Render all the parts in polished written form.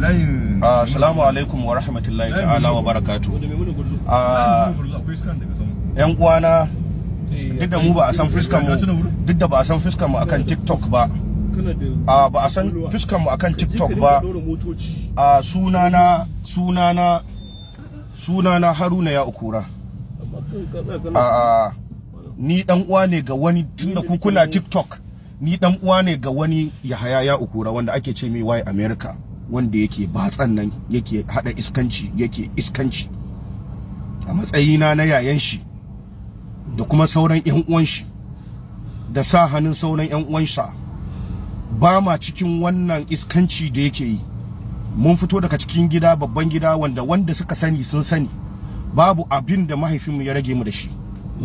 Assalamu alaikum wa rahmatullahi ta'ala wa barakatu. Yan uwana, duk da mu ba a san fiskan mu, duk da ba a san fiskan mu akan TikTok ba. Ba a san fiskan mu akan TikTok ba. Sunana Haruna ya Ukura. Ni dan uwa ne ga wani, tunda ku kuna TikTok, ni dan uwa ne ga wani Yahaya ya Ukura wanda ake ce mai Wai America, wanda yake batsan nan, yake hada iskanci, yake iskanci. A matsayina na yayan shi da kuma sauran yan uwan shi da sa hannun sauran yan uwan sa, ba ma cikin wannan iskanci da yake yi. Mun fito daga cikin gida, babban gida, wanda suka sani sun sani, babu abin da mahaifinmu ya rage mu da shi.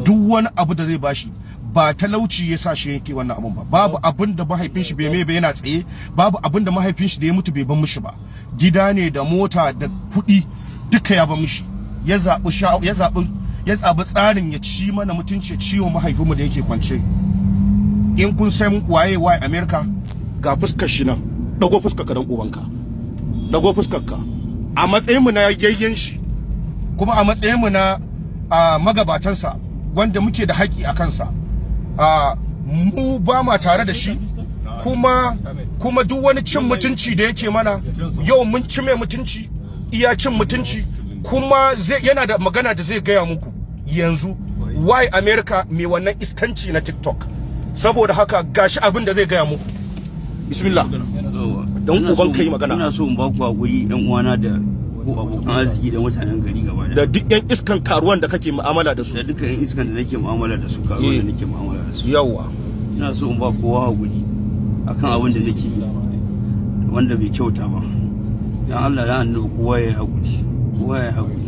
Duk wani abu da zai bashi, ba talauci ya sa shi yake wannan abun ba. Babu abin da mahaifin shi bai mai ba yana tsaye, babu abin da mahaifin shi da ya mutu bai ban mishi ba. Gida ne da mota da kuɗi, duka ya ban mishi. Ya zaɓi tsarin ya ci mana mutunci, ya ciwo mahaifinmu da yake kwance. In kun san waye waye America, ga fuskar shi nan. Dago fuskar ka dan ubanka, dago fuskar ka. A matsayin mu na yayyen shi, kuma a matsayin mu na magabatansa wanda muke da haƙi a kansa, mu ba ma tare da shi. Kuma duk wani cin mutunci da yake mana, yau mun ci mai mutunci, iya cin mutunci. Kuma zai yana da magana da zai gaya muku yanzu, Why America mai wannan iskanci na TikTok. Saboda haka gashi abin da zai gaya muku. Bismillah, don uban kai magana. Ina so in ba ku hakuri, yan uwana da ko abokan arziki da mutanen gari gaba da duk yan iskan karuwan da kake mu'amala da su. Da dukkan yan iskan da nake mu'amala da su, karuwan da nake mu'amala da su. Yawa. Ina so in ba kowa hakuri akan abin da nake yi wanda bai kyauta ba. Dan Allah ya annabi, kowa ya hakuri, kowa ya hakuri.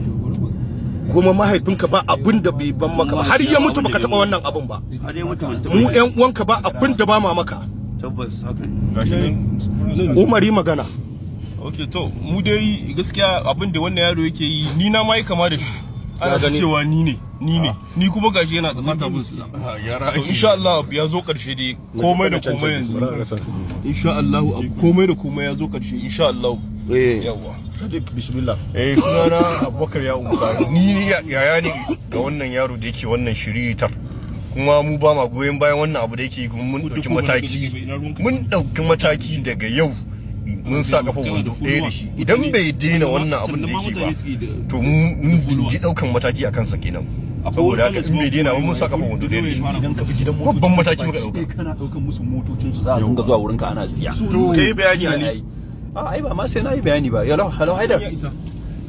Kuma mahaifinka ba abin da bai ban maka ba, har ya mutu baka taba wannan abin ba. Har ya mutu ban taɓa. Mu yan uwanka ba abin da ba ma maka. Tabbas haka ne. Umari, magana. Ok, to mu dai gaskiya abin da wannan yaro yake yi, ni na ma yi kama da shi. Ana gani? cewa ni ne, ni ne ni, kuma gashi yana tsakata mun suna. To insha Allah abu ya zo karshe dai, komai da komai yanzu insha Allah abu komai da komai ya zo karshe insha Allah. Eh. Yawa. Sadiq, bismillah. Eh, sunana Abubakar ya Umar. Ni yaya ne ga wannan yaro da yake wannan shiritar, kuma mu ba ma goyon bayan wannan abu da yake yi. Kuma mun dauki mataki, mun dauki mataki. Daga yau mun sa kafa wando ɗaya da shi. Idan bai daina wannan abin da yake ba, to mun dingi daukan mataki a kansa kenan. Saboda haka in bai daina ba, mun sa kafa wando ɗaya da shi. Idan ka bi gidan Babban mataki muka dauka. Kana daukan musu motocin su, za a dinga zuwa wurinka ana siya. To kai bayani, Ali. A ai ba ma sai na yi bayani ba. Hello, hello, Haidar.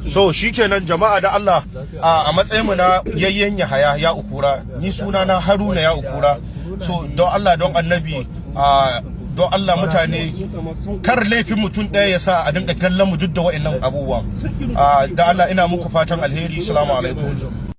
So shikenan jama'a, da Allah, a matsayin mu na yayyen Yahaya ya Ukura, ni suna na Haruna ya Ukura. So don Allah, don Annabi, don Allah mutane, kar laifin mutum ɗaya ya sa a dinga kallon mu duk da wa'annan abubuwan. Da Allah ina muku fatan alheri. Assalamu alaikum.